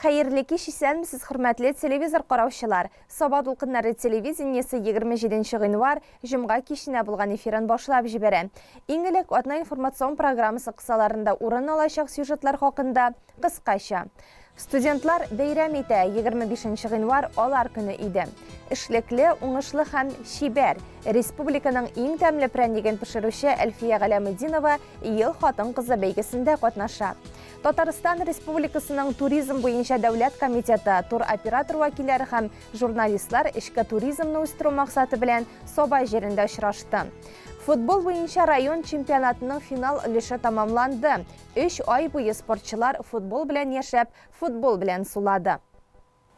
Хәерле кич, исәнмесез, хөрмәтле телевизор караучылар! Саба дулкыннары телевидениесе 27 гыйнвар, җомга киченә булган эфирын башлап җибәрә. Иң элек атна информацион программасы кысаларында урын алачак сюжетлар хакында кыскача. Студентлар бәйрәм итә, 25 гыйнвар алар көне иде. Эшлекле, уңышлы һәм чибәр, республиканың иң тәмле прәнниген пешерүче Әлфия Галәметдинова Ел хатын-кызы бәйгесендә катнаша. Татарстан Республикасының Туризм буенча дәүләт комитеты, туроператор вәкилләре һәм журналистлар эчке туризмны үстерү максаты белән Саба җирендә очрашты. Футбол буенча район чемпионатының финал өлеше тәмамланды. Өч ай буе спортчылар футбол белән яшәп, футбол белән сулады.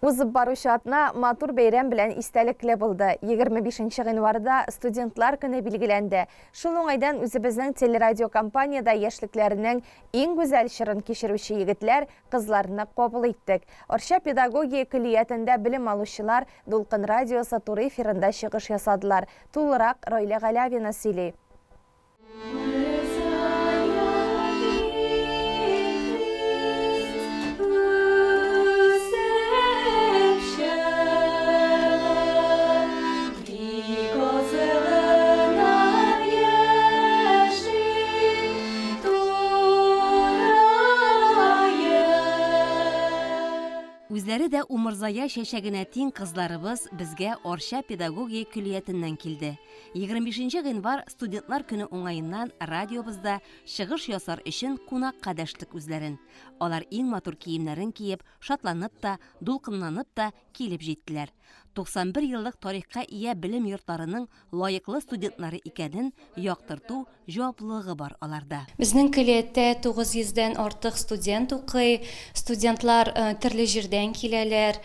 Узып баручы атна матур бәйрәм белән истәлекле булды. 25 нче гыйнварда Студентлар көне билгеләнде. Шул уңайдан үзебезнең телерадиокомпаниядә яшьлекләренең иң гүзәл чорын кичерүче егетләр, кызларны кабул иттек. Арча педагогия көллиятендә белем алучылар Дулкын радиосы туры эфирында чыгыш ясадылар. Тулырак Райлә Галявина сөйли. Үзләре дә умырзая чәчәгенә тиң кызларыбыз безгә Арча педагогия көллиятеннән килде. 25 нче гыйнвар Студентлар көне уңаеннан радиобызда чыгыш ясар өчен кунакка дәштек үзләрен. Алар иң матур киемнәрен киеп, шатланып та, дулкынланып та килеп җиттеләр. 91 еллык тарихка ия белем йортларының лаеклы студентлары икәнен яктырту җаваплылыгы бар аларда. Безнең көллияттә 900 дән артык студент укый. Студентлар төрле җирдән киләләр.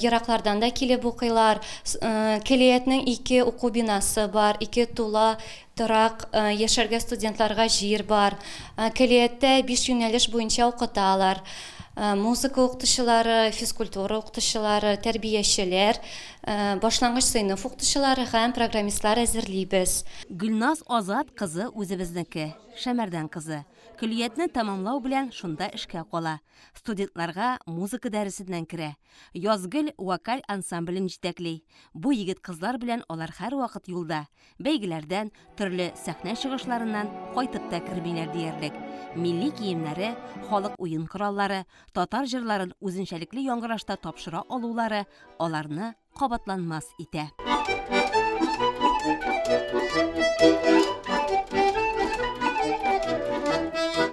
Ераклардан да килеп укыйлар. Көллиятнең ике уку бинасы бар, ике тула торак, яшәргә студентларга җир бар. Көллияттә биш юнәлеш буенча укыталар. Музыка укытучылары, физкультура укытучылары, тәрбиячеләр, башлангыч сыйныф укытучылары һәм программистлар әзерлибез. Гөлназ Азат кызы үзебезнеке, Шәмәрдән кызы. Көллиятне тәмамлау белән шунда эшкә кала. Студентларга музыка дәресеннән керә. Язгөл вокаль ансамблен җитәкли. Бу егет-кызлар белән алар һәрвакыт юлда. Бәйгеләрдән, төрле сәхнә чыгышларыннан кайтып та кермиләр диярлек. Милли киемнәре, халык уен кораллары, татар җырларын үзенчәлекле яңгырашта тапшыра алулары аларны кабатланмас итә.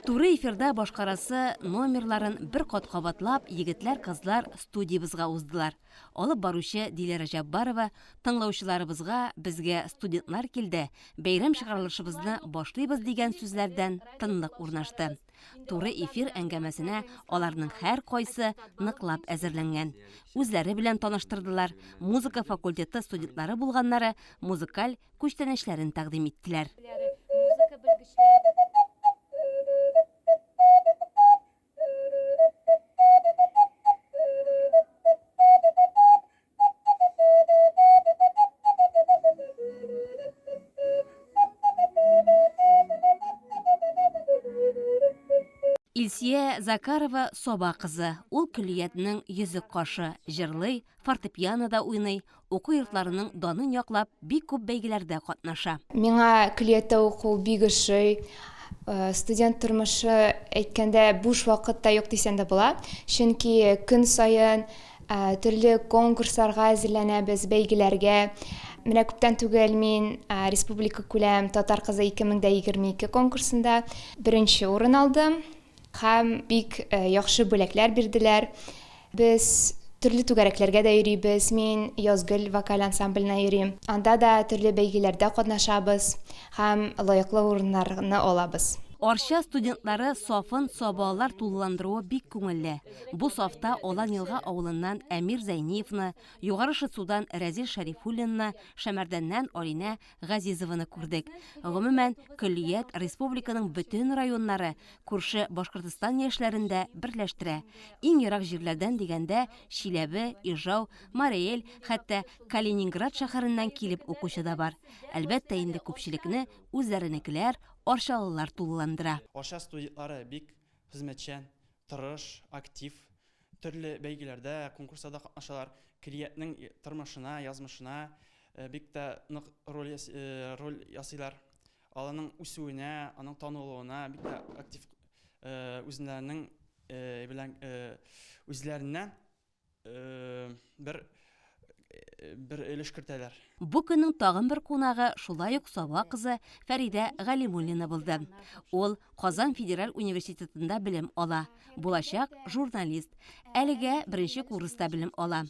Туры эфирда башкарасы номерларын бер кат кабатлап, егетләр-кызлар студиябезгә уздылар. Алып баручы Диләрә Җаббарова тыңлаучыларыбызга безгә студентлар килде, бәйрәм чыгарылышыбызны башлыйбыз дигән сүзләрдән тынлык урнашты. Туры эфир әңгәмәсенә аларның һәркайсы ныклап әзерләнгән. Үзләре белән таныштырдылар, музыка факультеты студентлары булганнары музыкаль күчтәнәчләрен тәкъдим иттеләр. Илсия Закарова Саба кызы. Ул көллиятнең йөзек кашы. Җырлый, фортепианода уйный, уку йортларының данын яклап, бик күп бәйгеләрдә катнаша. Миңа көллияттә уку бик ошый. Студент тормышы, әйткәндә, буш вакыт та юк дисәң дә була. Чөнки көн саен төрле конкурсларга әзерләнәбез, бәйгеләргә. Менә күптән түгел мин республикакүләм Татар кызы 2022 конкурсында беренче урын алдым. Һәм бик яхшы бүләкләр бирделәр. Без төрле түгәрәкләргә дә йөрибез. Мин Язгөл вокаль ансамбленә йөрим. Анда да төрле бәйгеләрдә катнашабыз һәм лаеклы урыннарны алабыз. Арча студентлары сафын сабалар тулыландыруы бик күңелле. Бу сафта Алан-Елга авылыннан Әмир Зәйниевны, Югары Шытсудан Рәзил Шәрифуллинны, Шәмәрдәннән Алинә Газизованы күрдек. Гомумән, көллият республиканың бөтен районнары, күрше Башкортстан яшьләрен дә берләштерә. Иң ерак җирләрдән дигәндә, Чиләбе, Ижау, Марий Эл, хәтта Калининград шәһәреннән килеп укучы да бар. Әлбәттә инде, күпчелекне үзләренекеләр, арчалылар тулыландыра. Арча студентлары бик хезмәтчән, тырыш, актив. Төрле бәйгеләрдә, конкурсларда катнашалар. Көллиятнең тормышына, язмышына бик тә нык роль роль ясыйлар. Аларның үсүенә, аның танылуына бик тә актив үзләренең белән үзләреннән бер бер өлеш кертәләр. Бу көннең тагын бер кунагы шулай ук Саба кызы Фәридә Галимуллина булды. Ул Казан федераль университетында белем ала, булачак журналист. Әлегә беренче курста белем ала.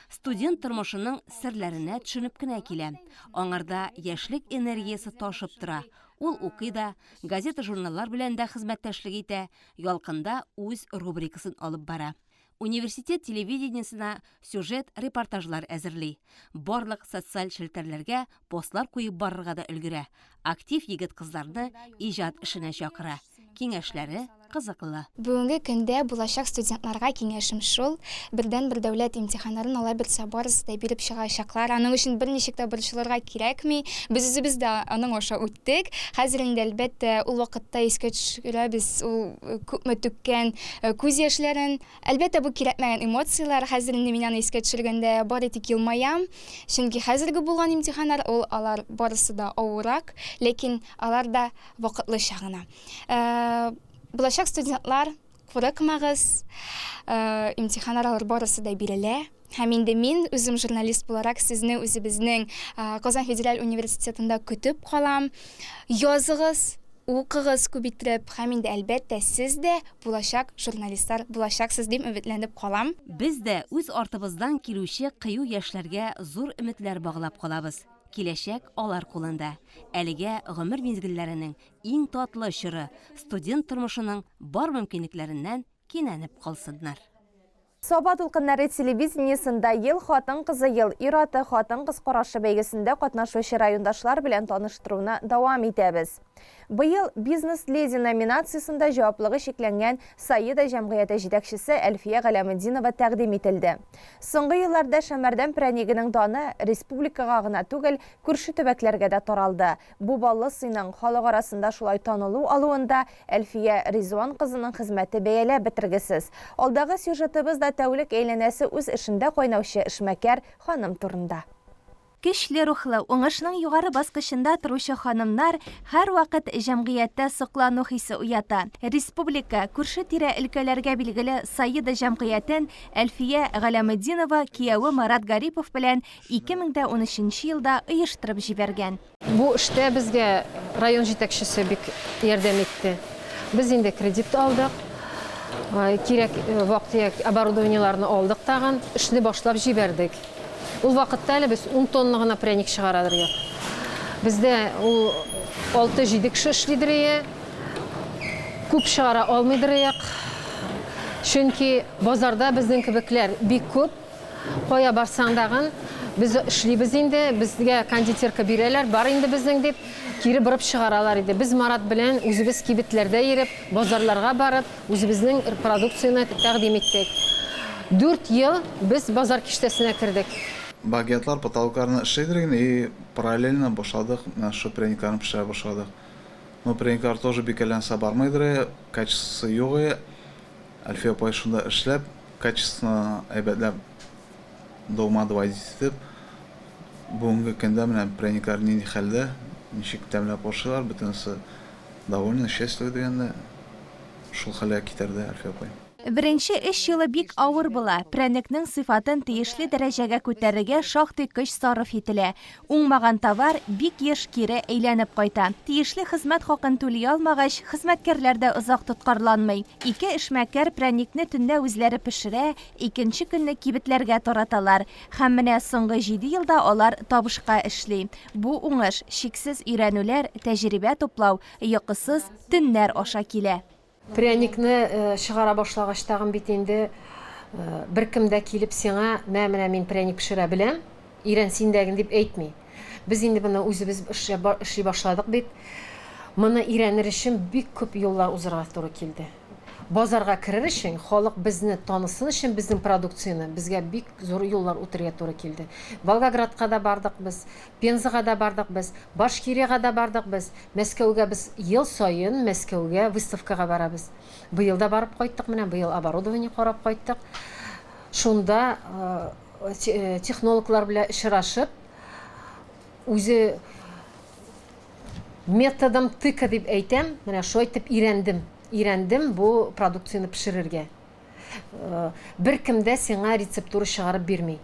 Студент тормышының серләренә төшенеп кенә килә. Аңарда яшьлек энергиясе ташып тора. Ул укый да, газета-журналлар белән дә хезмәттәшлек итә, Ялкында үз рубрикасын алып бара. Университет телевидениесенә сюжет, репортажлар әзерли. Барлык социаль челтәрләргә постлар куеп барырга да өлгерә. Актив егет-кызларны иҗат эшенә чакыра. Киңәшләре кызыклы. Бүгенге көндә булачак студентларга киңәшем шул, бердәнбер дәүләт имтиханнарын алла бирсә барысы да биреп чыгачаклар. Аның өчен берничек тә борчылырга кирәкми. Без үзебез дә аның аша үттек. Хәзер инде, әлбәттә, ул вакытта искә төшерәбез ул күпме түккән Күз яшьләрен. Әлбәттә, бу кирәкмәгән эмоцияләр. Хәзер инде мин аны искә төшергәндә бары тик елмаям. Чөнки хәзерге булган имтиханнар, ул алар барысы да авыррак, ләкин алар да вакытлыча гына. Булачак студентлар, курыкмагыз, имтиханнар алар барысы да бирелә. Һәм инде мин үзем журналист буларак сезне үзебезнең Казан федераль университетында көтеп калам. Языгыз, укыгыз күп иттереп һәм инде әлбәттә сез дә булачак журналистлар булачаксыз дип өметләнеп калам. Без дә үз артыбыздан килүче кыю яшьләргә зур өметләр баглап калабыз. Киләчәк алар кулында. Әлегә гомер мизгелләренең иң татлы чоры, студент тормышының бар мөмкинлекләреннән кинәнеп калсыннар. Саба дулкыннары телевидениесендә Ел хатын-кызы, ел ир-аты, хатын-кыз карашы бәйгесендә катнашучы райондашлар белән таныштыруны дәвам итәбез. Быел Бизнес-леди номинациясендә җаваплыгы чикләнгән Саида җәмгыяте җитәкчесе Әлфия Галәметдинова тәкъдим ителде. Соңгы елларда Шәмәрдән прәнигенең даны республикага гына түгел, күрше төбәкләргә дә таралды. Бу баллы сыйның халык арасында шулай танылу алуында Әлфия Ризван кызының хезмәте бәяләп бетергесез. Алдагы сюжетыбыз да тәүлек әйләнәсе үз эшендә кайнаучы эшмәкәр ханым турында. Көчле рухлы, уңышның югары баскычында торучы ханымнар һәрвакыт җәмгыятьтә соклану хисе уята. Республика, күрше-тирә өлкәләргә билгеле Саида җәмгыятен Әлфия Галәметдинова кияве Марат Гарипов белән 2013 елда оештырып җибәргән. Бу эштә безгә район җитәкчесе бик ярдәм итте. Без инде кредит алдык, кирәк вак-төяк оборудованиеләрне алдык тагын, эшне башлап җибәрдек. Ул вакытта әле без ун тонна гына пряник чыгарадыр идек. Бездә ул алты-җиде кеше эшлидер ие. Күп чыгара алмыйдыр идек. Чөнки базарда безнең кебекләр бик күп. Кая барсаң дагын, без эшлибез инде, безгә кондитерка бирәләр, бар инде безнең дип, кире борып чыгаралар иде. Без Марат белән үзебез кибетләрдә йөреп, базарларга барып, үзебезнең продукцияне тәкъдим иттек. Дүрт ел без базар киштәсенә кердек. Багетлар потолокларны эшлидер инде и параллельно башладык, менә шушы пряникларны пешерә башладык. Но пряниклар тоже бик әллә нәрсә бармыйдыр, качествосы юк и. Әлфия апай шунда эшләп, качествоны әйбәтләп дома доводить итеп, бүгенге көндә менә пряниклар нинди хәлдә, ничек тәмләп ашыйлар, бөтенесе довольны, счастливы дигәндә, шул хәлгә китерде Әлфия апай. Беренче эш елы бик авыр була, прәннекнең сыйфатын тиешле дәрәҗәгә күтәрергә шактый көч сарыф ителә. Уңмаган товар бик еш кире әйләнеп кайта. Тиешле хезмәт хакын түли алмагач, хезмәткәрләр дә озак тоткарланмый. Ике эшмәкәр прәнникне төнлә үзләре пешерә, икенче көнне кибетләргә тараталар. Һәм менә соңгы җиде елда алар табышка эшли. Бу уңыш, чиксез өйрәнүләр, тәҗрибә туплау, йокысыз төннәр аша килә. Пряникны чыгара башлагач тагын бит инде беркем дә килеп сиңа, мә, менә мин пряник пешерә беләм, өйрән син дә дип әйтми. Без инде моны үзебез эшли башладык бит. Моны өйрәнер өчен бик күп юллар узырга туры килде. Базарга керер өчен, халык безне танысын өчен безнең продукцияне, безгә бик зур юллар үтергә туры килде. Волгоградка да бардык без, Пензага да бардык без, Башкириягә дә бардык без, Мәскәүгә без ел саен Мәскәүгә выставкага барабыз. Быел да барып кайттык менә, быел оборудование карап кайттык. Шунда технологлар белән очрашып, үзе методом тыка дип әйтәм, менә шулай итеп өйрәндем. Өйрәндем бу продукцияне пешерергә. Беркем дә сиңа рецептура чыгарып бирми.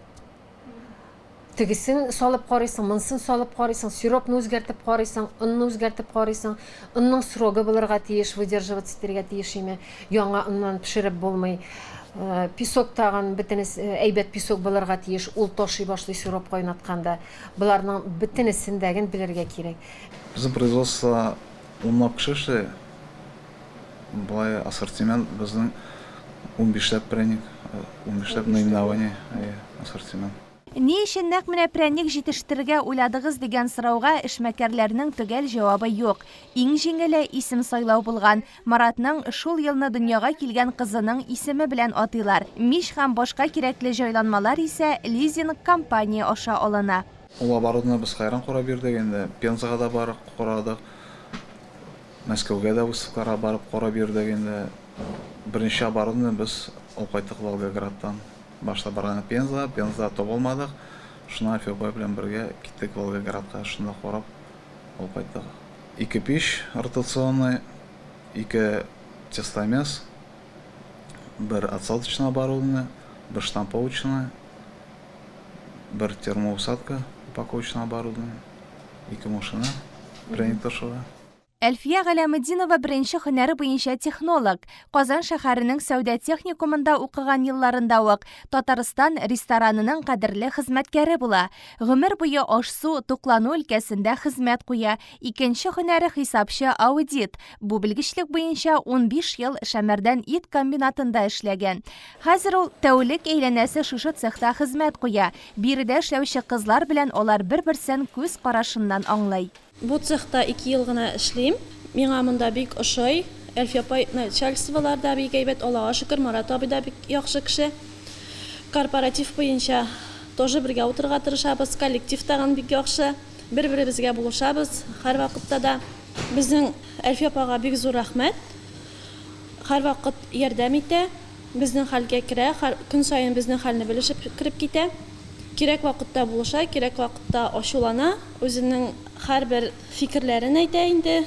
Тегесен салып карыйсың, монысын салып карыйсың, сиропны үзгәртеп карыйсың, онны үзгәртеп карыйсың. Онның срогы булырга тиеш, выдерживаться итәргә тиеш име. Яңа оннан пешереп булмый. Песок тагын бөтенесе әйбәт песок булырга тиеш, ул ташый башлый сироп кайнатканда. Боларның бөтенесен дә ген белергә кирәк. Безнең производство унлап кеше эшли. Болай ассортимент безнең унбишләп пряник, унбишләп наименование, әйе, ассортимент. Ни өчен нәкъ менә прәнник җитештерергә уйладыгыз дигән сорауга эшмәкәрләрнең төгәл җавабы юк. Иң җиңеле, исем сайлау булган. Маратның шул елны дөньяга килгән кызының исеме белән атыйлар. Мич һәм башка кирәкле җайланмалар исә лизинг компания аша алына. Ул оборудование без кайран карап йөрдек инде, Пензага да барып карадык. Мәскәүгә дә выставкаларга барып карап йөрдек инде. Берничә оборудование без алып кайттык Волгоградтан. Башта барган Пензага, Пензада таба алмадык. Шуннан Альфия апай белән бергә киттек Волгоградка, шунда карап алып кайттык. Ике пич ротационный, ике тестомес, бер отсадочный оборудование, бер штамповочный, бер термоусадка упаковочный оборудование. Ике машина, пряник ташуга. Әлфия Галәметдинова беренче һөнәре буенча технолог. Казан шәһәренең сәүдә техникумында укыган елларында ук Татарстан ресторанының кадерле хезмәткәре була. Гомер буе аш-су, туклану өлкәсендә хезмәт куя. Икенче һөнәре хисапчы-аудит. Бу белгечлек буенча 15 ел Шәмәрдән ит комбинатында эшләгән. Хәзер ул тәүлек әйләнәсе шушы цехта хезмәт куя. Биредә эшләүче кызлар белән алар бер-берсен күз карашыннан аңлый. Бу цехта ике ел гына эшлим. Миңа монда бик ошый. Әлфия апай, начальстволар да бик әйбәт, Аллага шөкер, Марат абый да бик яхшы кеше. Корпоратив буенча тоже бергә утырырга тырышабыз. Коллектив тагын бик яхшы. Бер-беребезгә булышабыз һәрвакытта да. Безнең Әлфия апага бик зур рәхмәт. Һәрвакыт ярдәм итә. Безнең хәлгә керә, һәр көн саен безнең хәлне белешеп кереп китә. Кирәк вакытта булыша, кирәк вакытта ачулана, үзенең һәрбер фикерләрен әйтә инде.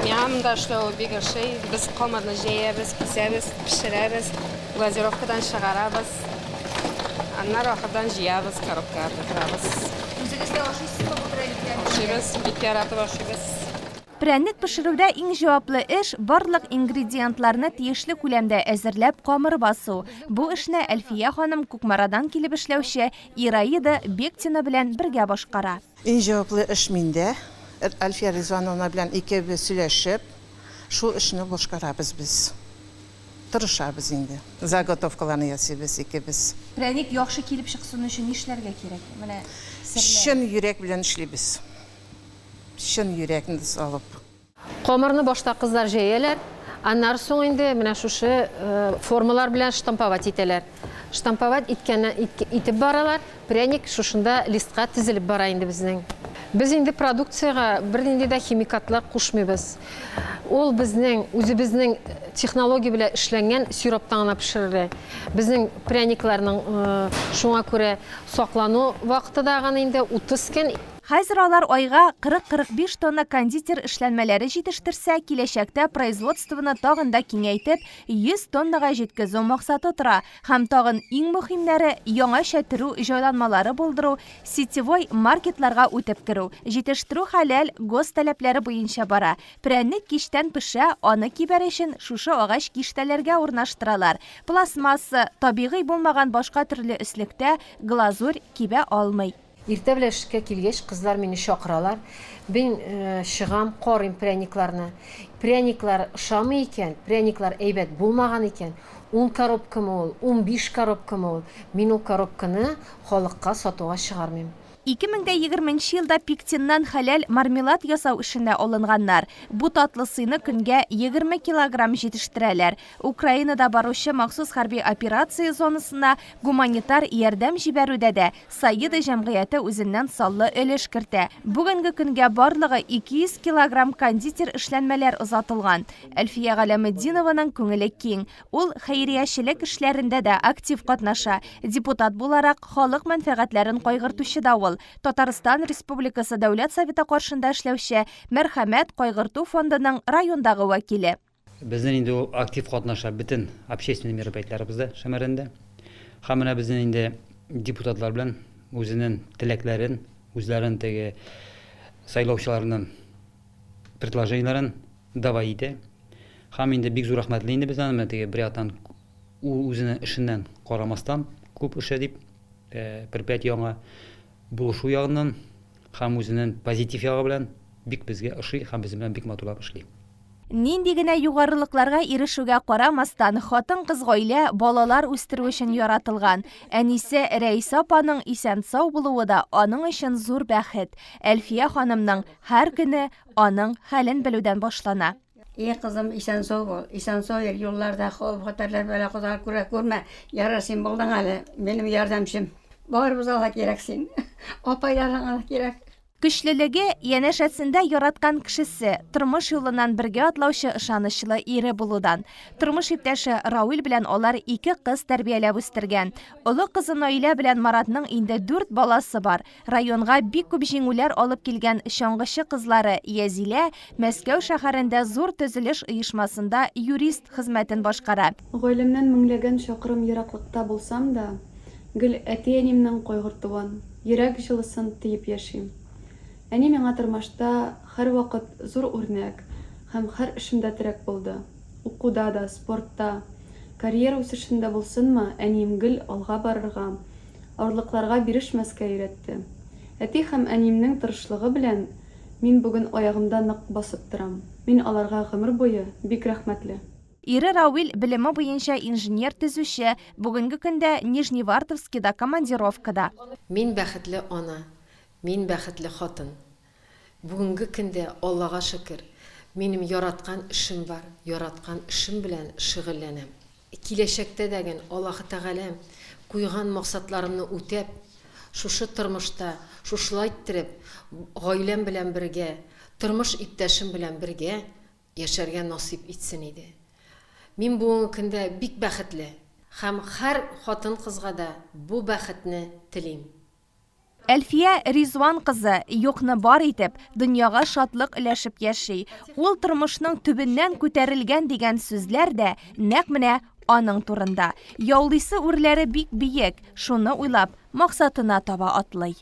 Миңа монда эшләү бик ошый. Без камырны җәябез, кисәбез, пешерәбез, глазировкадан чыгарабыз. Аннары ахырдан җыябыз, коробкага тутырабыз. Үзегез дә ашыйсызмы бу прәннекләрне? Ашыйбыз, бик яратып ашыйбыз. Прәннек пешерүдә иң җаваплы эш, барлык ингредиентларны тиешле күләмдә әзерләп, камыр басу. Бу эшне Әлфия ханым Кукмарадан килеп эшләүче Ираида Бектина белән бергә башкара. Иң җаваплы эш миндә. Әлфия Ризвановна белән икебез сөйләшеп, шул эшне башкарабыз без. Тырышабыз инде. Заготовкаларны ясыйбыз икебез. Прәнник яхшы килеп чыксын өчен нишләргә кирәк? Менә серләре. Чын йөрәк белән эшлибез. Чын йөрәкне салып. Камырны башта кызлар җәяләр, аннары соң инде менә шушы формалар белән штамповать итәләр. Штамповать иткәннән итеп баралар, пряник шушында листка тезелеп бара инде безнең. Без инде продукциягә бернинди дә химикатлар кушмыйбыз. Ул безнең үзебезнең технология белән эшләнгән сироптан гына пешерелә. Безнең пряникларның шуңа күрә саклану вакыты да гын инде 30 көн. Хәзер алар айга 40-45 тонна кондитер эшләнмәләре җитештерсә, киләчәктә производствоны тагын да киңәйтеп, 100 тоннага җиткезү максаты тора. Һәм тагын иң мөһимнәре, яңача төрү җайланмалары булдыру, сетевой маркетларга үтеп керү. Җитештерү хәләл, ГОСТ таләпләре буенча бара. Прәннек кичтән пешә, аны кибәр өчен шушы агач киштәләргә урнаштыралар. Пластмасса, табигый булмаган башка төрле өслектә глазурь кибә алмый. Иртә белән эшкә килгәч, кызлар мине чакыралар. Мин чыгам, карыйм пряникларны. Пряниклар ошамый икән, пряниклар әйбәт булмаган икән, ун коробкамы ул, 15 коробкамы ул, мин ул коробканы халыкка сатуга чыгармыйм. 2020 нче елда пектиннан хәләл мармелад ясау эшенә алынганнар. Бу татлы сыйны көнгә 20 килограмм җитештерәләр. Украинада баручы махсус хәрби операция зонасына гуманитар ярдәм җибәрүдә дә Саида җәмгыяте үзеннән саллы өлеш кертә. Бүгенге көнгә барлыгы 200 килограмм кондитер эшләнмәләр озатылган. Әлфия Галәметдинованың күңеле киң. Ул хәйриячелек эшләрендә дә актив катнаша. Депутат буларак, халык мәнфәгатьләрен кайгыртучы да ул. Татарстан Республикасы Дәүләт Советы каршында эшләүче Мәрхәмәт кайгырту фондының райондагы вәкиле. Безнең инде ул актив катнаша бөтен общественный мероприятиеләребездә Шәмәрдәндә. Һәм менә безнең инде депутатлар белән үзенең теләкләрен, үзләрен теге сайлаучыларының предложениеләрен давай итә. Һәм инде бик зур рәхмәтле инде без аны, менә теге бер яктан ул үзенең эшеннән карамастан күп эшлә дип, предприятие аңа булышу ягыннан һәм үзенең позитив ягы белән бик безгә ошый һәм безнең белән бик матурлап эшли. Нинди генә югарылыкларга ирешүгә карамастан, хатын-кыз гаилә, балалар үстерү өчен яратылган. Әнисе Рәйсә апаның исән-сау булуы да аның өчен зур бәхет. Әлфия ханымның һәр көне аның хәлен белүдән башлана. И кызым, исән-сау бул, исән-сау йөр, юлларда хәвеф-хәтәрләр, бәла-казалар күрә күрмә. Ярар, син булдың әле, минем ярдәмчем. Барыбызга да кирәк син. Апайларыңа да кирәк. Көчлелеге, янәшәсендә яраткан кешесе, тормыш юлыннан бергә атлаучы ышанычлы ире булудан. Тормыш иптәше Рауил белән алар ике кыз тәрбияләп үстергән. Олы кызы Наилә белән Маратның инде дүрт баласы бар. Районга бик күп җиңүләр алып килгән чаңгычы кызлары Язилә Мәскәү шәһәрендә зур төзелеш оешмасында юрист хезмәтен башкара. Гаиләмнән меңләгән чакрым ераклыкта булсам да, гел әти-әниемнең кайгыртуын, йөрәк җылысын тоеп яшим. Әни миңа тормышта һәрвакыт зур үрнәк һәм һәр эшемдә терәк булды. Укуда да, спортта, карьера үсешендә булсынмы, әнием гел алга барырга, Авырлыкларга бирешмәскә өйрәтте. Әти һәм әниемнең тырышлыгы белән мин бүген аягымда нык басып торам. Мин аларга гомер буе бик рәхмәтле. Ире Рауил белеме буенча инженер-төзүче, бүгенге көндә Нижневартовскида командировкада. Мин бәхетле ана, мин бәхетле хатын. Бүгенге көндә, Аллага шөкер, минем яраткан эшем бар, яраткан эшем белән шөгыльләнәм. Киләчәктә дә ген Аллаһы Тәгаләм куйган максатларымны үтәп, шушы тормышта шушылай иттереп, гаиләм белән бергә, тормыш иптәшем белән бергә яшәргә насыйп итсен иде. Мин бүгенге көндә бик бәхетле һәм һәр хатын-кызга да бу бәхетне телим. Әлфия Ризван кызы, юкны бар итеп, дөньяга шатлык өләшеп яши. Ул тормышның төбеннән күтәрелгән дигән сүзләр дә нәкъ менә аның турында. Яулыйсы үрләре бик биек, шуны уйлап, максатына таба атлый.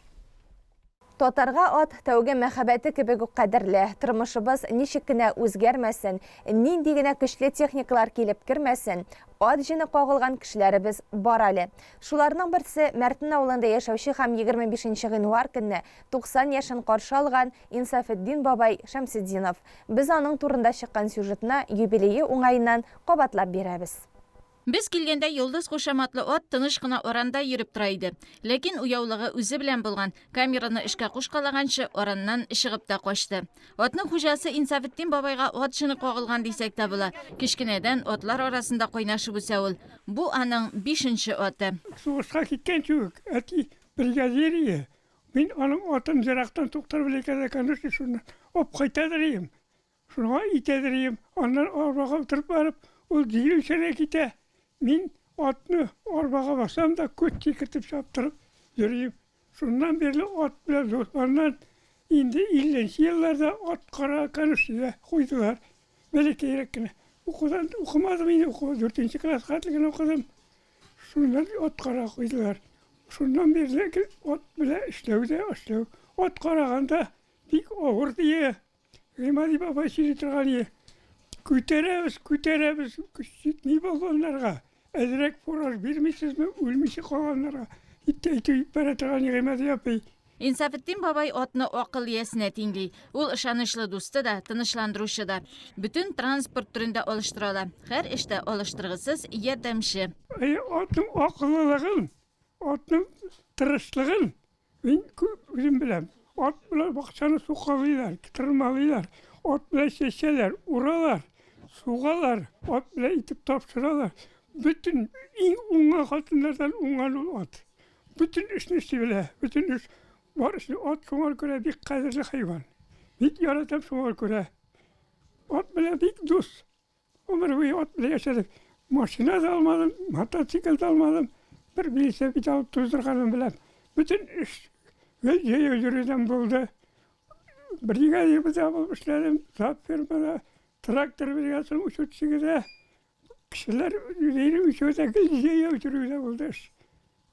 Татарга ат тәүге мәхәббәте кебек үк кадерле. Тормышыбыз ничек кенә үзгәрмәсен, нинди генә көчле техникалар килеп кермәсен, ат җене кагылган кешеләребез бар әле. Шуларның берсе, Мәртен авылында яшәүче һәм 25 нче гыйнвар көнне 90 яшен каршы алган Инсафетдин бабай Шәмсетдинов. Без аның турында чыккан сюжетны юбилее уңаеннан кабатлап бирәбез. Без килгәндә Йолдыз кушаматлы ат тыныч кына аранда йөреп тора иде. Ләкин уяулыгы үзе белән булган, камераны эшкә кушкалаганчы, араннан чыгып та качты. Атның хуҗасы Инсафетдин бабайга ат җене кагылган дисәк тә була. Кечкенәдән атлар арасында кайнашып үсә ул. Бу аның бишенче аты. Сугышка киткәнче үк әти бригадир ие. Мин аның атын ерактан туктарып эләкәдә, конечно, шуннан алып кайтадыр ием. Шуңа итәдер ием. Аннан арбага утырып барып, ул җиңелчә китә. Мин атны арбага басам да, күт сикертеп чаптырып йөрим. Шуннан бирле ат белән дус. Аннан инде илленче елларда ат кара конюшнягә куйдылар. Бәләкәйрәк кенә. Укудан укымадым инде, уку дүртенче класска хәтле генә укыдым. Шуннан ат кара куйдылар. Шуннан бирле гел ат белән эшләү дә эшләү. Ат караганда бик авыр дие. Гыймади бабай сөйли торган иде. Күтәрәбез, күтәрәбез, көч җитми болганнарга. Әзрәк фураж бирмисезме, үлмичә калганнарга, дип тә әйтеп җибәрә торган иде Гыймади апый. Инсафетдин бабай атны акыл иясенә тиңли. Ул ышанычлы дусты да, тынычландыручы да. Бөтен транспорт төрен дә алыштыра ала. Һәр эштә алыштыргысыз ярдәмче. Әйе, атның акыллылыгын, атның тырышлыгын. Мин үзем беләм. Ат белән бакчаны сукалыйлар, тырмалыйлар, ат белән чәчәләр, уралар, сугалар, ат белән итеп тапшыралар. Бөтен иң уңган хатыннардан уңган ул ат. Бөтен эшне эшли белә, бөтен эш бар эшне. Ат шуңа күрә бик кадерле хайван. Бик яратам шуңа күрә. Ат белән бик дус. Гомер буе ат белән яшәдек. Машина да алмадым, мотоцикл да алмадым. Бер велосипед алып туздырганым белән. Бөтен эш гел җәяү йөрүдән булды. Бригадирда булып эшләдем, зав фермада, трактор бригадасының учетчигы да. Кешеләр үзләре учетта гел җәяү йөрүдә булды эш.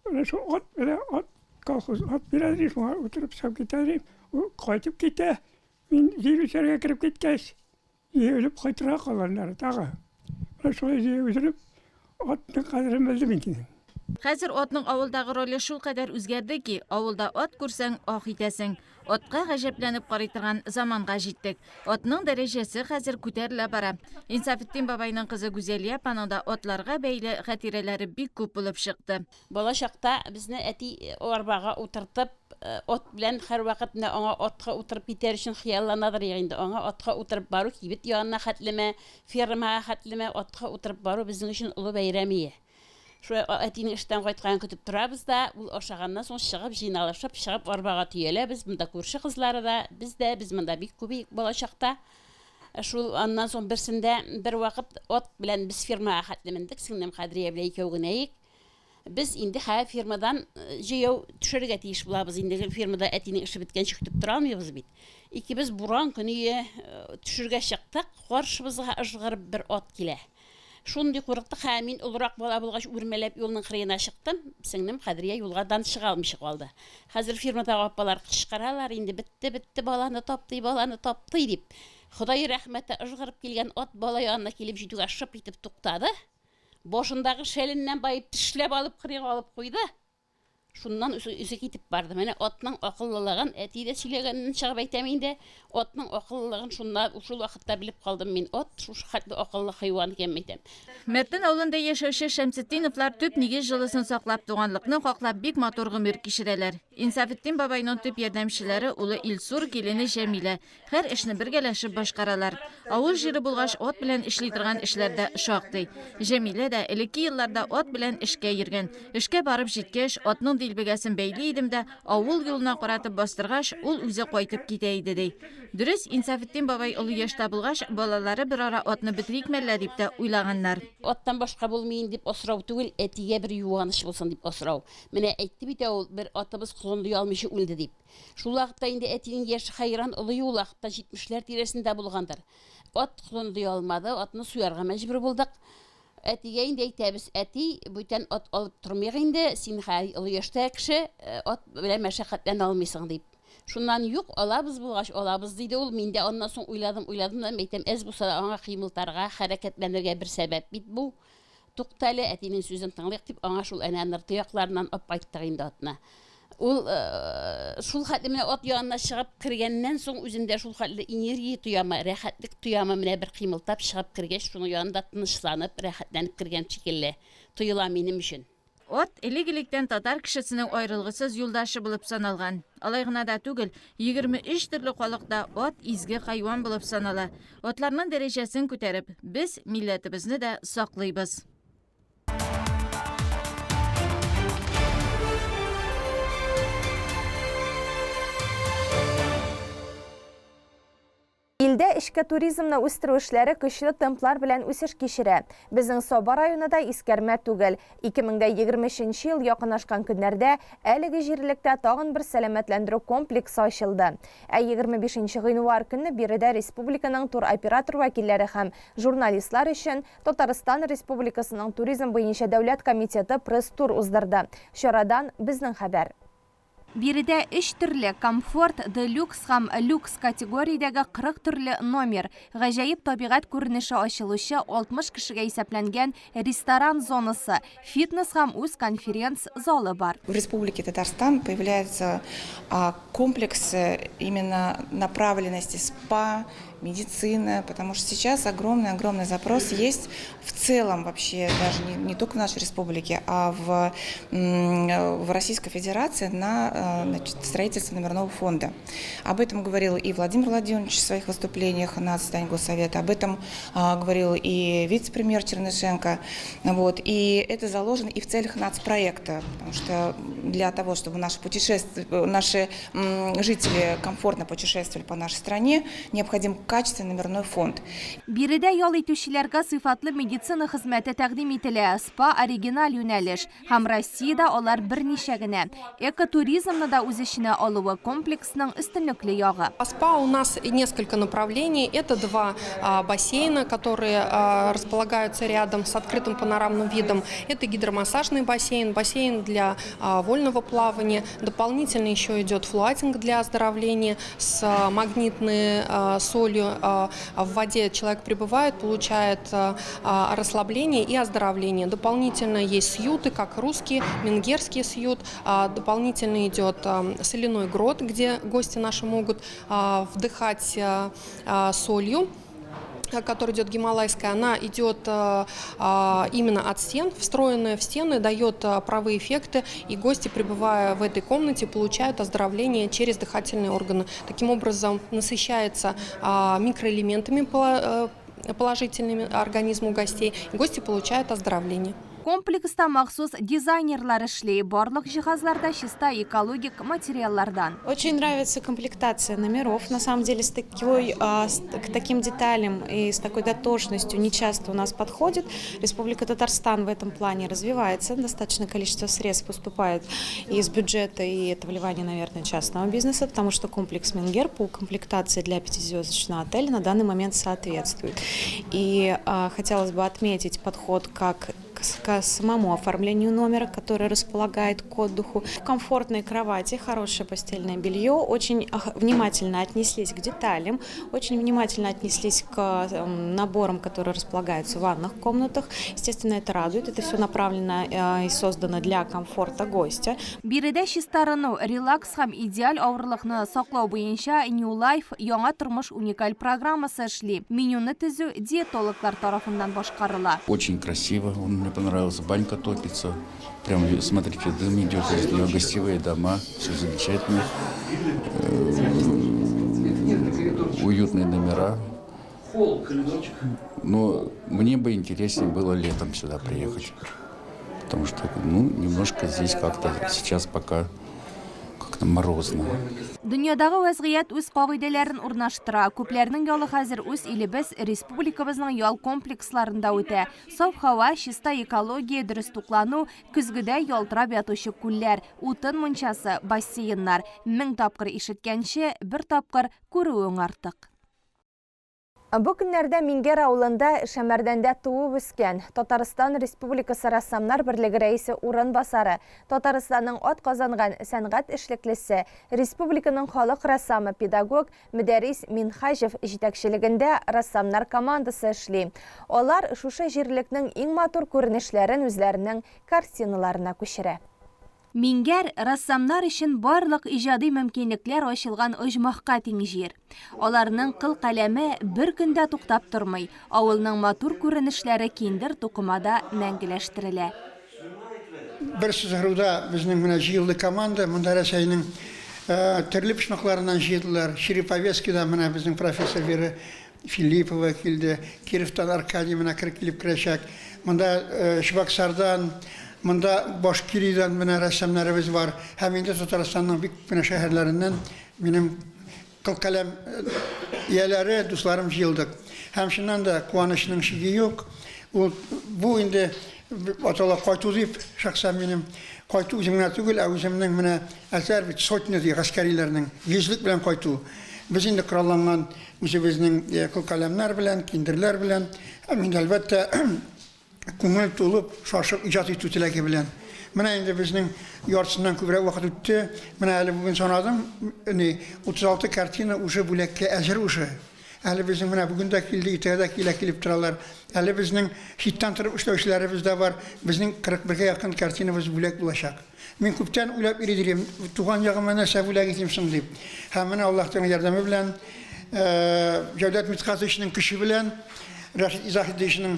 Менә шул ат белән ат колхоз ат бирә ди, шуңа утырып чыгып китә ди. Ул кайтып китә. Мин җир үлчәргә кереп киткәч, Җәяүләп кайтырга калганнары тагы. Менә шулай җәяү йөреп, атның кадерен белдем инде. Хәзер атның авылдагы роле шулкадәр үзгәрде ки, авылда ат күрсәң, ах итәсең. Атка гаҗәпләнеп карый торган заманга җиттек. Атның дәрәҗәсе хәзер күтәрелә бара. Инсафетдин бабайның кызы Гүзәлия апаның да атларга бәйле хатирәләре бик күп булып чыкты. Бала чакта безне әти арбага утыртып, ат белән һәрвакыт менә аңа атка утырып китәр өчен хыялланадыр инде. Аңа атка утырып бару кибет янына хәтлеме, фермага хәтлеме атка утырып бару безнең өчен олы бәйрәм ие. Шулай әтинең эштән кайтканын көтеп торабыз да, ул ашаганнан соң чыгып, җыйналышып, чыгып арбага төяләбез. Монда күрше кызлары да, без дә, без монда бик күп идек бала чакта. Шул аннан соң берсендә бервакыт ат белән без фермага хәтле мендек, сеңлем Кадрия белән икәү генә идек. Без инде хәзер фермадан җәяү төшәргә тиеш булабыз инде. Фермада әтинең эше беткәнче көтеп тора алмыйбыз бит. Икебез буран көне төшергә чыктык, каршыбызга ыжгырып бер ат килә. Шундый курыктык, хә мин олырак бала булгач үрмәләп юлның кырыена чыктым. Сеңлем Кадрия юлгадан чыга алмыйча калды. Хәзер фермадагы апалар кычкыралар инде, бетте, бетте, баланы таптый, баланы таптый дип. Ходай рәхмәте, ыжгырып килгән ат бала янына килеп җитүгә шып итеп туктады. Башындагы шәленнән баеп тешләп алып кырыйга алып куйды. Шуннан үзе китеп барды. Менә атның акыллылыгын, әти дә сөйләгәнен чыгып әйтәм инде, атның акыллылыгын шунда, шул вакытта белеп калдым мин. Ат шушы хәтле акыллы хайван икән, әйтәм. Мәртен авылында яшәүче Шәмсетдиновлар төп нигез җылысын саклап, туганлыкны хаклап бик матур гомер кичерәләр. Инсафетдин бабайның төп ярдәмчеләре, улы Илсур, килене Җәмилә. Һәр эшне бергәләшеп башкаралар. Авыл җире булгач, ат белән эшли торган эшләр дә шактый. Җәмилә дә элекке елларда ат белән эшкә йөргән. Эшкә барып җиткәч, атның дилбегәсен бәйли идем дә, авыл юлына каратып бастыргач, ул үзе кайтып китә иде, ди. Дөрес, Инсафетдин бабай олы яшьтә булгач, балалары берара атны бетерикме әллә дип тә уйлаганнар. Аттан башка булмый инде дип асрау түгел, әтигә бер юаныч булсын дип асрау. Менә әйтте бит ә ул, бер атыбыз колынлый алмыйча үлде дип. Шул вакытта инде әтинең яше хәйран олы ул вакытта җитмешләр тирәсендә булгандыр. Ат колынлый алмады, атны суярга мәҗбүр булдык. Әтигә инде әйтәбез, әти, бүтән ат алып тормыйк инде, син хәзер олы яшьтәге кеше, ат белән мәшәкатьләнә алмыйсың, дип. Шуннан юк, алабыз булгач, алабыз, диде ул. Мин дә аннан соң уйладым, уйладым да, әйтәм, әз булса да аңа кыймылтарга, хәрәкәтләнергә бер сәбәп бит бу. Туктале, әтинең сүзен тыңлыйк, дип, аңа шул әнә Нырты якларыннан апкайттык инде атны. Ул шул хәтле менә ат янына чыгып кергәннән соң үзендә шул хәтле энергия тоямы, рәхәтлек тоямы, менә бер кыймылтап чыгып кергәч, шуның янында тынычланып, рәхәтләнеп кергән шикелле тоела минем өчен. Ат элек-электән татар кешесенең аерылгысыз юлдашы булып саналган. Алай гына да түгел, 23 төрле халыкта ат изге хайван булып санала. Атларның дәрәҗәсен күтәреп, без милләтебезне дә саклыйбыз. Илдә эчке туризмны үстерү эшләре көчле темплар белән үсеш кичерә. Безнең Саба районы да искәрмә түгел. 2023 нче ел якынлашкан көннәрдә әлеге җирлектә тагын бер сәламәтләндерү комплексы ачылды. Ә 25 нче гыйнвар көнне биредә республиканың туроператор вәкилләре һәм журналистлар өчен Татарстан Республикасының Туризм буенча дәүләт комитеты пресс-тур уздырды. Чарадан безнең хәбәр. Биредә өч төрле, комфорт, делюкс һәм люкс категориядәге 40 төрле номер, гаҗәеп табигать күренеше ачылучы 60 кешегә исәпләнгән ресторан зонасы, фитнес һәм үз конференц-залы бар. В Республике Татарстан появляются комплексы именно направленности спа. медицина, потому что сейчас огромный-огромный запрос есть в целом вообще, даже не, не только в нашей республике, а в, в Российской Федерации на э, значит, строительство номерного фонда. Об этом говорил и Владимир Владимирович в своих выступлениях на заседании Госсовета, об этом а, говорил и вице-премьер Чернышенко. Вот. И это заложено и в целях нацпроекта, потому что для того, чтобы наши, путешествия, наши жители комфортно путешествовали по нашей стране, необходим качественный номерной фонд. Биредә ял итүчеләргә сыйфатлы медицина хезмәте тәкъдим ителә. Спа оригиналь юнәлеш һәм Россиядә алар берничә генә. Экотуризмны да үз эченә алуы комплексның өстенлекле ягы. Спа у нас несколько направлений. Это два бассейна, которые располагаются рядом с открытым панорамным видом. Это гидромассажный бассейн, бассейн для вольного плавания. Дополнительно еще идет флуатинг для оздоровления с магнитной солью. В воде человек пребывает, получает расслабление и оздоровление. Дополнительно есть сьюты, как русский, мингерский сьют. Дополнительно идет соляной грот, где гости наши могут вдыхать солью которая идет гималайская, она идет именно от стен, встроенная в стены, дает правые эффекты, и гости, пребывая в этой комнате, получают оздоровление через дыхательные органы. Таким образом, насыщается микроэлементами положительными организму гостей, и гости получают оздоровление. Комплекста махсус дизайнерлар эшли, барлык җиһазлар да чиста экологик материаллардан. Очень нравится комплектация номеров. На самом деле с такой, к таким деталям и с такой дотошностью не часто у нас подходит. Республика Татарстан в этом плане развивается. Достаточное количество средств поступает из бюджета, и это вливание, наверное, частного бизнеса, потому что комплекс Мингер по комплектации для пятизвездочного отеля на данный момент соответствует. И хотелось бы отметить подход как к самому оформлению номера, который располагает к отдыху. Комфортные кровати, хорошее постельное белье, очень внимательно отнеслись к деталям, очень внимательно отнеслись к наборам, которые располагаются в ванных комнатах. Естественно, это радует, это все направлено и создано для комфорта гостя. Биредә чистарыну, релакс һәм идеаль авырлыкны саклау буенча New Life яңа тормыш уникаль программасы эшли. Менюны төзү диетологлар тарафыннан башкарыла. Очень красиво, он мне понравился. Банька топится. Прям, смотрите, дым идет из нее, гостевые дома, все замечательно. Уютные номера. Но мне бы интереснее было летом сюда приехать. Потому что, ну, немножко здесь как-то сейчас пока как-то морозно. Дөньядагы вәзгыять үз кагыйдәләрен урнаштыра. Күпләрнең ялы хәзер үз илебез, республикабызның ял комплексларында үтә. Саф һава, чиста экология, дөрес туклану, көзгедә ялтырап ятучы күлләр, утын мунчасы, бассейннар. Мең тапкыр ишеткәнче, бер тапкыр күрүең артык. Бу көннәрдә Мингәр авылында Шәмәрдәндә туып үскән Татарстан Республикасы Рәссамнар берлеге рәисе урынбасары, Татарстанның атказанган сәнгать эшлеклесе, республиканың халык рәссамы, педагог Мөдәррис Минһаҗев җитәкчелегендә рәссамнар командасы эшли. Алар шушы җирлекнең иң матур күренешләрен үзләренең картиналарына күчерә. Миңгәр, рәссамнар өчен барлык иҗади мөмкинлекләр ачылган оҗмахка тиң җир. Аларның кыл каләме бер көн дә туктап тормый, авылның матур күренешләре киндер тукымада мәңгеләштерелә. Бер сызгыруда безнең менә җыелды команда, монда Рәсәйнең төрле почмакларыннан җыелдылар. Череповецкидан менә безнең профессор Вера Филиппова килде, Кировтан Аркадий менә кер килеп керәчәк. Монда Чебоксардан, монда Башкириядән менә рәссамнарыбыз бар. Һәм инде Татарстанның бик күп кенә шәһәрләреннән минем кылкаләм ияләре, дусларым җыелдык. Һәм чыннан да куанычның чиге юк. Ул бу инде атала кайту дип, шәхсән минем кайту үзем генә түгел, ә үземнең менә әсәр бит сотня ди гаскәриләрнең йөзлек белән кайту. Без инде коралланган Үзебезнең кылкаләмнәр белән, киндерләр белән һәм инде, әлбәттә, күңел тулып, шашып иҗат итү теләге белән. Менә инде безнең яртысыннан күбрәк вакыт үтте. Менә әле бүген санадым, ни, 36 картина уже бүләккә әзер уже. Әле безнең менә бүген дә килде, иртәгә дә килә, килеп торалар. Әле безнең читтән торып эшләүчеләребез дә бар. Безнең 41-гә якын картинабыз бүләк булачак. Мин күптән уйлап йөри дирем, туган ягыма нәрсә бүләк итим соң дип. Һәм менә Аллаһ Тәгаләнең ярдәме белән Җәүдәт Митхатовичның көче белән, Рәшит Изаһидовичның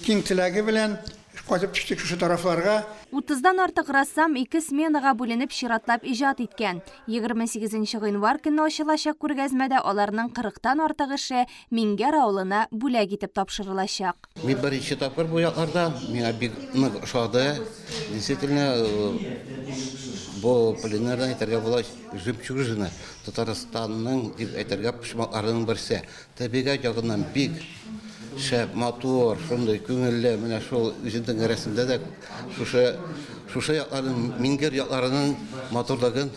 киң теләге белән кайтып төштек шушы тарафларга. Утыздан артык рәссам ике сменага бүленеп чиратлап иҗат иткән. 28 нче гыйнвар көнне ачылачак күргәзмәдә аларның кырыктан артык эше Миңгәр авылына бүләк итеп тапшырылачак. Мин беренче тапкыр бу якларда, миңа бик нык ошады. Действительно, бу пленэрны әйтергә була, жемчужина Татарстанның дип әйтергә почмакларының берсе. Табигать ягыннан бик шәп, матур, шундый күңелле. Менә шул үземнең рәсемдә дә шушы шушы якларның, Мингер якларының матурлыгын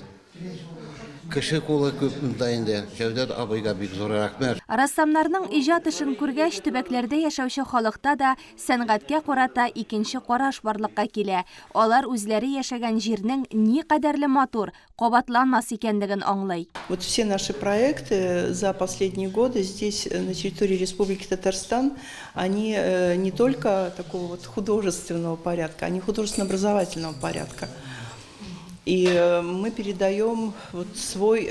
кеше кулы күп монда инде. Җәүдәт абыйга бик зур рәхмәт. Рәссамнарның иҗат эшен күргәч, төбәкләрдә яшәүче халыкта да сәнгатькә карата икенче караш барлыкка килә. Алар үзләре яшәгән җирнең никадәрле матур, кабатланмас икәнлеген аңлый. Вот все наши проекты за последние годы здесь, на территории Республики Татарстан, они не только такого вот художественного порядка, они художественно-образовательного порядка. И мы передаем вот свой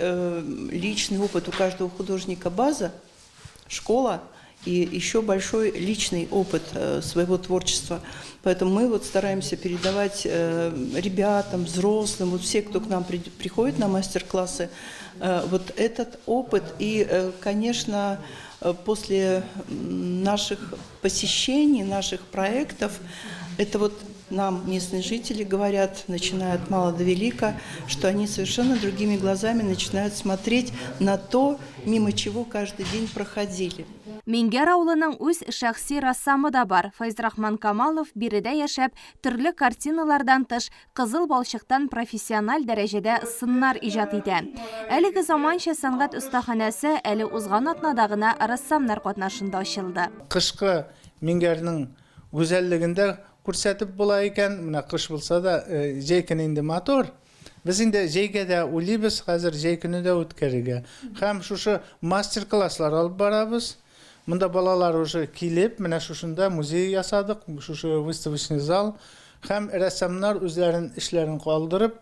личный опыт. У каждого художника база, школа и еще большой личный опыт своего творчества. Поэтому мы вот стараемся передавать ребятам, взрослым, вот все, кто к нам приходит на мастер-классы, вот этот опыт. И, конечно, после наших посещений, наших проектов, это вот нам местные жители говорят, начиная от мала до велика, что они совершенно другими глазами начинают смотреть на то, мимо чего каждый день проходили. Миңгәр авылының үз шәхси рәссамы да бар. Фәйзрахман Камалов биредә яшәп, төрле картиналардан тыш, кызыл балчыктан профессиональ дәрәҗәдә сыннар иҗат итә. Әлеге заманча сәнгать остаханәсе әле узган атнада гына рәссамнар катнашында ачылды. Кышкы Миңгәрнең гүзәллеген дә күрсәтеп була икән. Менә кыш булса да, җәй көне инде матур. Без инде җәйгә дә уйлыйбыз, хәзер җәй көне дә үткәрергә. Һәм шушы мастер-класслар алып барабыз. Монда балалар уже килеп, менә шушында музей ясадык, шушы выставочный зал. Һәм рәссамнар үзләрен эшләрен калдырып,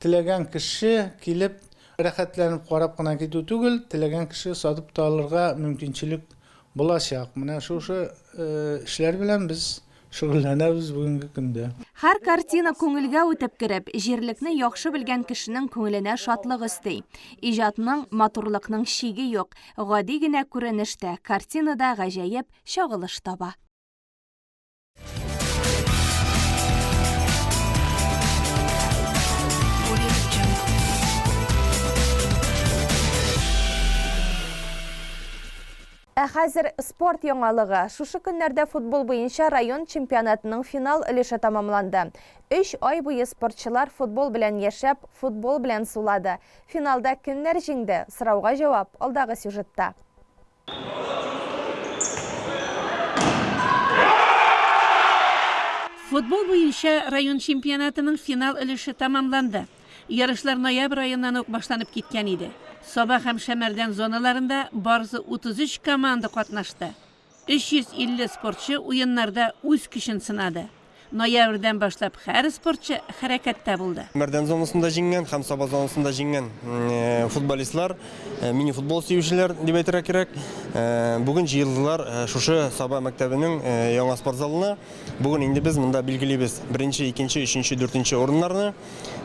теләгән кеше килеп, рәхәтләнеп карап кына китү түгел, теләгән кеше сатып та алырга мөмкинчелек Булачак. Менә шушы эшләр белән без шөгыльләнәбез бүгенге көндә. Һәр картина күңелгә үтеп кереп, җирлекне яхшы белгән кешенең күңеленә шатлык өсти. Иҗатның, матурлыкның чиге юк, гади генә күренеш тә картинада гаҗәеп чагылыш таба. Ә хәзер спорт яңалыгы. Шушы көннәрдә футбол буенча район чемпионатының финал өлеше тәмамланды. Өч ай буе спортчылар футбол белән яшәп, футбол белән сулады. Финалда кемнәр җиңде? Сорауга җавап алдагы сюжетта. Футбол буенча район чемпионатының финал өлеше тәмамланды. Ярышлар ноябрь аеннан ук башланып киткән иде. Саба һәм Шәмәрдән зоналарында барысы 33 команда катнашты. 350 спортчы уеннарда үз көчен сынады. Ноябрьдән башлап һәр спортчы хәрәкәттә булды. Мәрдән зонасында җиңгән һәм Саба зонасында җиңгән футболистлар, мини-футбол сөючеләр дип әйтергә кирәк, бүген җыелдылар шушы Саба мәктәбенең яңа спорт залына. Бүген инде без монда билгелибез беренче, икенче, өченче, дүртенче урыннарны.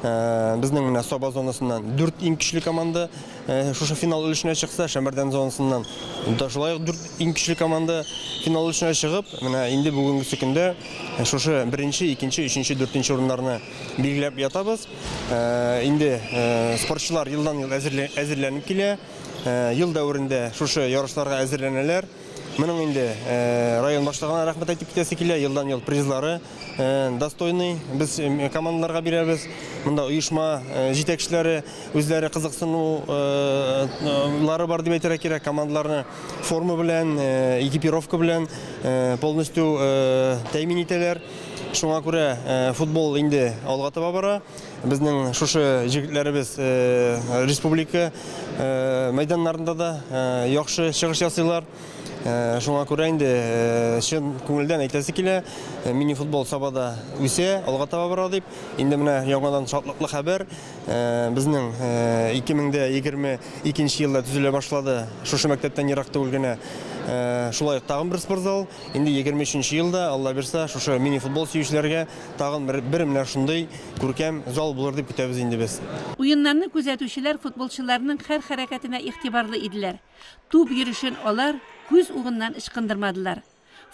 Безнең менә Саба зонасыннан дүрт иң көчле команда шушы финал өлешенә чыкса, Шәмәрдән зонасыннан да шулай ук дүрт иң көчле команда финал өлешенә чыгып, менә инде бүгенгесе көндә Шушы беренче, икенче, өченче, дүртенче урыннарны билгеләп ятабыз. Инде спортчылар елдан-ел әзерләнеп килә. Ел дәверендә шушы ярышларга әзерләнәләр. Моның инде район башлыгына рәхмәт әйтеп китәсе килә. Елдан-ел призлары достойный без командаларга бирәбез. Монда оешма җитәкчеләре үзләре кызыксынулары бар дип әйтергә кирәк. Командаларны форма белән, экипировка белән полностью тәэмин итәләр. Шуңа күрә футбол инде алга таба бара. Безнең шушы җегетләребез республика мәйданнарында да яхшы чыгыш ясыйлар. Шуңа күрә инде чын күңелдән әйтәсе килә, мини-футбол Сабада үсә, алга таба бара дип. Инде менә яңадан шатлыклы хәбәр, безнең 2022 елда төзелә башлады шушы мәктәптән ерак түгел генә шулай ук тагын бер спортзал. Инде 23 елда, Алла бирса, шушы мини-футбол сөючеләргә тагын бер, бер менә шундый күркәм зал булыр дип көтәбез инде без. Уеннарны күзәтүчеләр футболчыларның һәр хәрәкәтенә игътибарлы иделәр. Туп йөрешен алар күз угыннан ычкындырмадылар.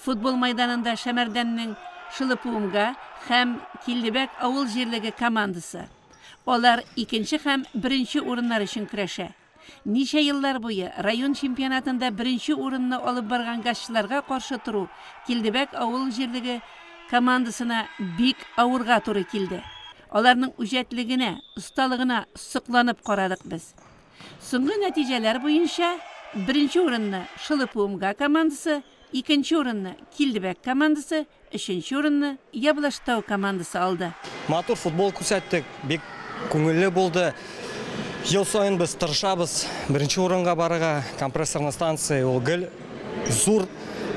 Футбол майданында Шәмәрдәннең Шылыпуымга һәм Килдебәк авыл җирлеге командасы. Алар икенче һәм беренче урыннар өчен көрәшә. Ничә еллар буе район чемпионатында беренче урынны алып барган газчыларга каршы тору Килдебәк авыл җирлеге командасына бик авырга туры килде. Аларның үҗәтлегенә, осталыгына сокланып карадык без. Соңгы нәтиҗәләр буенча, беренче урынны Шылыпуымга командасы, икенче урынны Килдебәк командасы, өченче урынны Яблаштау командасы алды. Матур футбол күрсәттек, бик күңелле булды. Ел саен без тырышабыз беренче урынга барырга. Компрессорная станция ул гел зур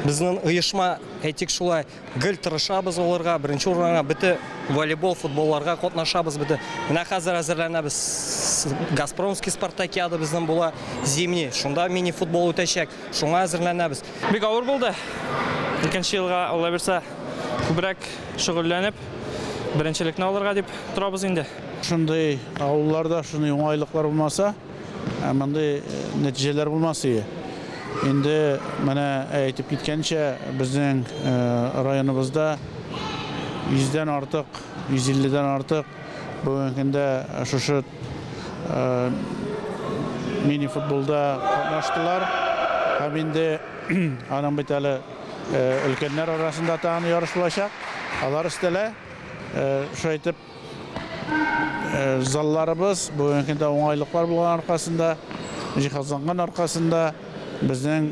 безнең оешма, әйтик шулай. Гел тырышабыз алырга, беренче урынга бөте волейбол, футболларга катнашабыз бөте. Менә хәзер әзерләнәбез. Газпромский спартакиада безнең була зимний. Шунда мини футбол үтәчәк. Шуңа әзерләнәбез. Бик авыр булды. Икенче елга Алла бирсә, күбрәк шөгыльләнеп, беренчелекне алырга дип торабыз инде. Шундый авылларда шундый уңайлыклар булмаса, Ә мондый нәтиҗәләр булмас иде. Инде менә әйтеп киткәнчә, безнең районыбызда йөздән артык, 150дән артык бүгенге көндә шушы мини-футболда катнаштылар. Һәм инде аның бит әле өлкәннәр арасында тагын ярыш булачак. Алар өстәлә. Шулай итеп, Залларыбыз бүгенге көндә уңайлыклар булган аркасында, җиһазланган аркасында безнең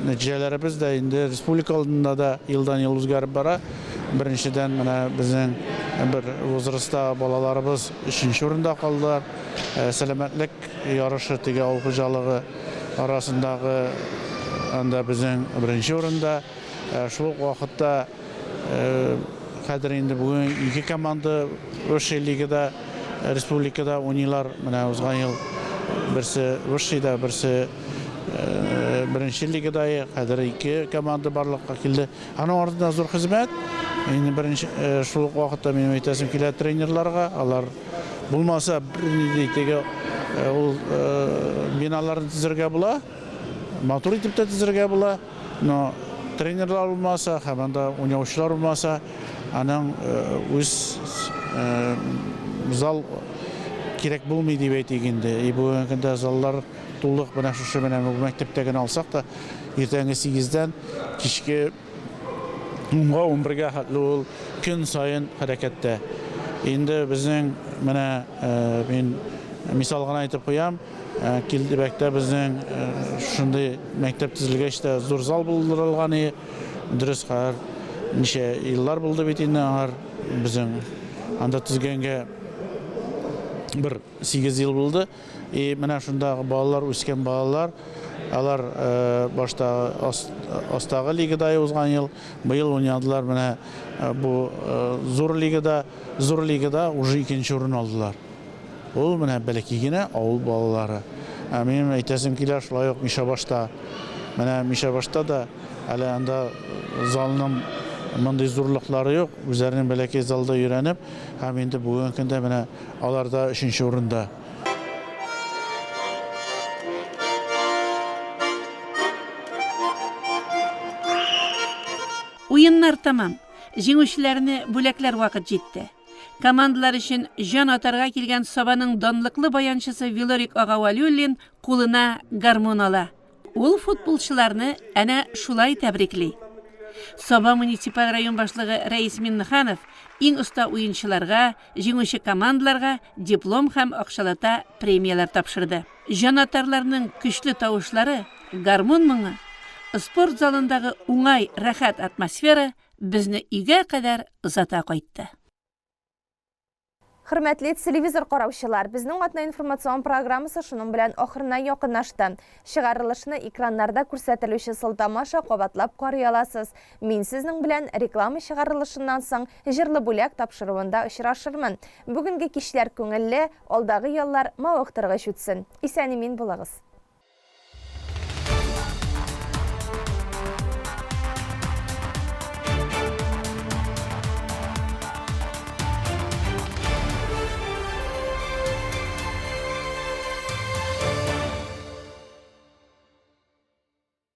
нәтиҗәләребез дә инде республика алдында да елдан-ел үзгәреп бара. Беренчедән, менә безнең бер возрастта балаларыбыз өченче урында калдылар. Сәламәтлек ярышы теге авыл хуҗалыгы арасындагы анда безнең беренче урында. Шул ук вакытта Хәзер инде бүген ике команда высший лигада, республикада уйныйлар. Менә узган ел берсе высшийда, берсе беренче лигада. Хәзер ике команда барлыкка килде. Аның артында зур хезмәт. Инде беренче шул ук вакытта минем әйтәсем килә тренерларга, алар булмаса бернинди теге ул биналарны төзергә була, матур итеп тә төзергә була. Но тренерлар булмаса һәм анда уйнаучылар булмаса, аның үз зал кирәк булмый дип әйтик инде. И бүгенге көндә заллар тулык, менә шушы менә бу мәктәптә генә алсак та, иртәнге сигездән кичке унга, унбергә хәтле ул көн саен хәрәкәттә. Инде безнең менә мин мисал гына әйтеп куям, Килдебәктә безнең шундый мәктәп төзелгәч тә зур зал булдырылган и. Дөрес, хәзер ничә еллар булды бит инде аңар безнең анда төзгәнгә бер 8 ел булды. И менә шундагы балалар, үскән балалар, алар башта астагы лигада узган ел, быел уйнадылар менә бу зур лигада, зур лигада уже икенче урын алдылар. Ул менә бәләкәй генә авыл балалары. Ә минем әйтәсем килә, шулай ук Мишәбашта. Менә Мишәбашта да әле анда залның мондый зурлыклары юк. Үзләренең бәләкәй залда өйрәнеп, һәм инде бүгенге көндә менә алар да өченче урында. Уеннар тәмам. Җиңүчеләрне бүләкләр вакыт җитте. Командалар өчен җан атарга килгән Сабаның данлыклы баянчысы Вилорик ага Вәлиуллин кулына гармун ала. Ул футболчыларны әнә шулай тәбрикли. Саба муниципаль район башлыгы Рәис Миннеханов иң оста уенчыларга, җиңүче командаларга диплом һәм акчалата премияләр тапшырды. Җанатарларның көчле тавышлары, гармун моңы, спорт залындагы уңай, рәхәт атмосфера безне өйгә кадәр озата кайтты. Хөрмәтле телевизор караучылар, безнең атна информацион программасы шуның белән ахырына якынлашты. Чыгарылышны экраннарда күрсәтелүче сылтама аша кабатлап карый аласыз. Мин сезнең белән реклама чыгарылышыннан соң Җырлы бүләк тапшыруында очрашырмын. Бүгенге кичләр күңелле, алдагы яллар мавыктыргыч үтсен. Исән-имин булыгыз.